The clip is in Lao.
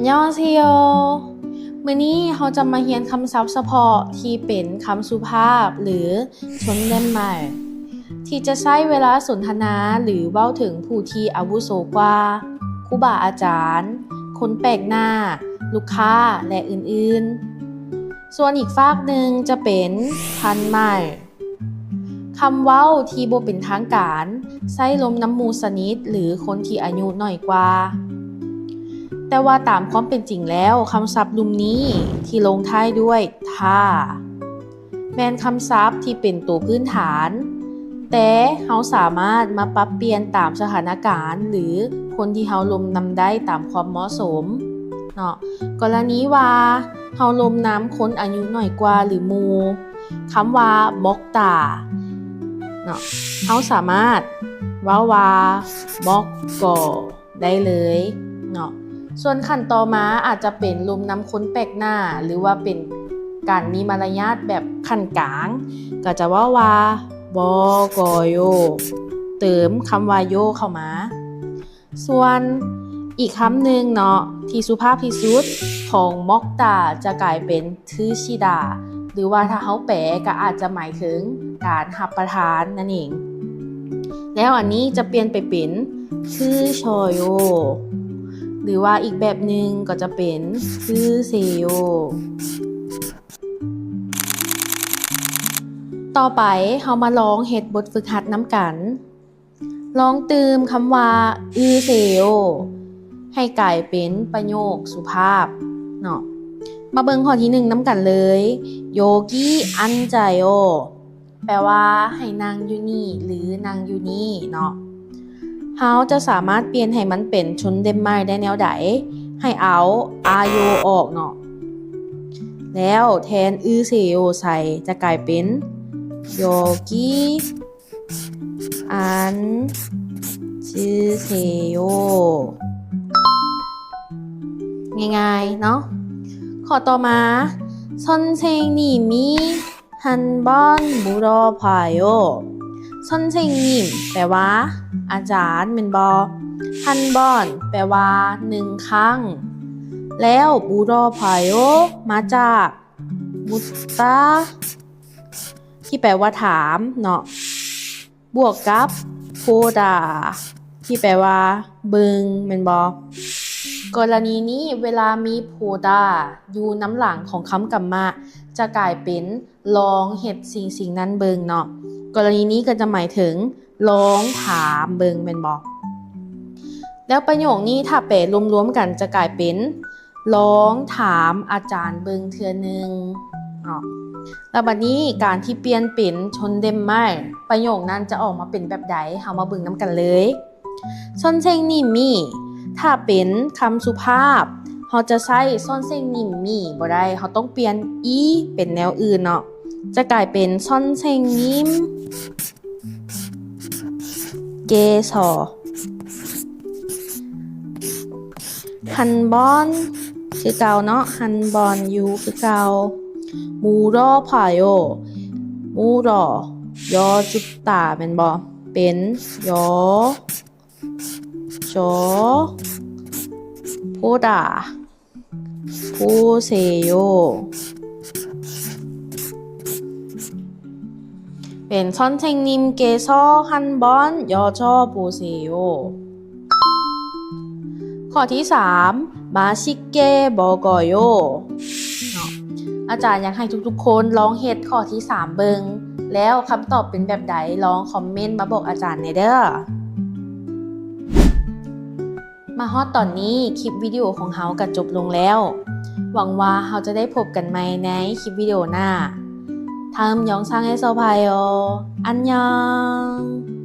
안녕하세요. ມື້ນີ້ເຮົາຈະມາຮຽນຄຳສັບສະເພາະທີ່ເປັນຄຳສຸພາບ ຫຼື 존댓말 ທີ່ຈະໃຊ້ເວລາສົນທະນາ ຫຼື ເວົ້າເຖິງຜູ້ທີ່ອາວຸໂສກວ່າ, ຄູບາອາຈານ, ຄົນແປກໜ້າ, ລູກຄ້າ ແລະ ອື່ນໆ. ສ່ວນອີກຟາກໜຶ່ງຈະເປັນ 반말 ຄຳເວົ້າທີ່ບໍ່ເປັນທາງການ, ໃຊ້ລົມນຳໝູ່ສະໜິດ ຫຼື ຄົນທີ່ອາຍຸໜ້ອຍກວ່າ. ແຕ່ວ່າຕາມຄວາມເປັນຈິງແລ້ວ, ຄຳສັບລຸ່ມນີ້ທີ່ລົງທ້າຍດ້ວຍ 다 ແມ່ນຄຳສັບທີ່ເປັນໂຕພື້ນຖານ, ແຕ່ເຮົາສາມາດມາປັບປ່ຽນຕາມສະຖານະການ ຫຼື ຄົນທີ່ເຮົາລົມນຳໄດ້ຕາມຄວາມເໝາະສົມເນາະ. ກໍລະນີວ່າເຮົາລົມນຳຄົນອາຍຸໜ້ອຍກວ່າ ຫຼື ໝູ່, ຄຳວ່າ 먹다 ເນາະ, ເຮົາສາມາດເວົ້າວ່າ 먹어 ໄດ້ເລີຍເນາະ. ສ່ວນຂັ້ນຕໍ່ມາອາດຈະເປັນລົມນຳຄົນແປກໜ້າ ຫຼືວ່າເປັນການມີມາລະຍາດແບບຂັ້ນກາງ, ກໍຈະເວົ້າວ່າ 먹어요 ເຕີມຄຳວ່າ 요 ເຂົ້າມາ. ສ່ວນອີກຄຳໜຶ່ງເນາະ ທີ່ສຸພາບທີ່ສຸດຂອງ 먹다 ຈະກາຍເປັນ 드시다 ຫຼືວ່າຖ້າເຮົາແປກໍອາດຈະໝາຍເຖິງການຮັບປະທານນັ້ນເອງ. ແລ້ວອັນນີ້ຈະປ່ຽນໄປເປັນ 드셔요 ຫຼືວ່າອີກແບບໜຶ່ງກໍຈະເປັນ 드세요. ຕໍ່ໄປເຮົາມາລອງເຮັດບົດຝຶກຫັດນຳກັນ. ລອງຕື່ມຄຳວ່າ 드세요 ໃຫ້ກາຍເປັນປະໂຫຍກສຸພາບເນາະ. ມາເບິ່ງຂໍ້ທີໜຶ່ງນຳກັນເລີຍ. 여기 앉아요 ແປວ່າໃຫ້ນັ່ງຢູ່ນີ້ ຫຼື ນັ່ງຢູ່ນີ້ເນາະ. ເຮົາຈະສາມາດປ່ຽນໃຫ້ມັນເປັນ 존댓말 ໄດ້ແນວໃດ? ໃຫ້ເອົາ 아요 ອອກເນາະ ແລ້ວແທນ 드세요 ໃສ່ ຈະກາຍເປັນ 여기 앉으세요. ງ່າຍໆເນາະ. ຂໍ້ຕໍ່ມາ 선생님이 한 번 물어봐요. 선생님 ແປວ່າອາຈານແມ່ນບໍ່? 한 번 ແປວ່າໜຶ່ງຄັ້ງ ແລ້ວ 물어봐요 ມາຈາກ 묻다 ທີ່ແປວ່າຖາມເນາະ ບວກກັບ 보다 ທີ່ແປວ່າເບິ່ງແມ່ນບໍ່? ກໍລະນີນີ້ເວລາມີ 보다 ຢູ່ນຳຫຼັງຂອງຄຳກຳມະ ຈະກາຍເປັນລອງເຮັດສິ່ງໆນັ້ນເບິ່ງເນາະ. ກໍລະນີນີ້ກໍຈະໝາຍເຖິງລອງຖາມເບິ່ງແມ່ນບໍ່? ແລ້ວປະໂຫຍກນີ້ຖ້າແປລວມໆກັນຈະກາຍເປັນ ລອງຖາມອາຈານເບິ່ງເທື່ອໜຶ່ງເນາະ. ແລ້ວບັດນີ້ການທີ່ປ່ຽນເປັນ 존댓말 ປະໂຫຍກນັ້ນຈະອອກມາເປັນແບບໃດ? ເຮົາມາເບິ່ງນຳກັນເລີຍ. 선생님이 ຖ້າເປັນຄຳສຸພາບ ເຮົາຈະໃຊ້ 선생님이 ບໍ່ໄດ້, ເຮົາຕ້ອງປ່ຽນ 이 ເປັນແນວອື່ນເນາະ. ຈະກາຍເປັນ 선생님 께서 한 번 ຄືເກົ່າເນາະ, 한 번 요 ຄືເກົ່າ. 물어봐요. 물어 여쭙다 ແມ່ນບໍ່? ເປັນ 여쭤보다 보세요. ເປັນ 선생님께서 한번 여쭤보세요. ຂໍ້ທີສາມ 맛있게 먹어요 ເນາະ. ອາຈານຢາກໃຫ້ທຸກໆຄົນລອງເຮັດຂໍ້ທີສາມເບິ່ງ ແລ້ວຄຳຕອບເປັນແບບໃດ ລອງຄອມເມັນມາບອກອາຈານແດ່ເດີ້. ມາຮອດຕອນນີ້ ຄລິບວິດີໂອຂອງເຮົາກໍຈົບລົງແລ້ວ. ຫວັງວ່າເຮົາຈະໄດ້ພົບກັນໃໝ່ໃນຄລິບວິດີໂອໜ້າ. 다음영상에서봐요. 안녕.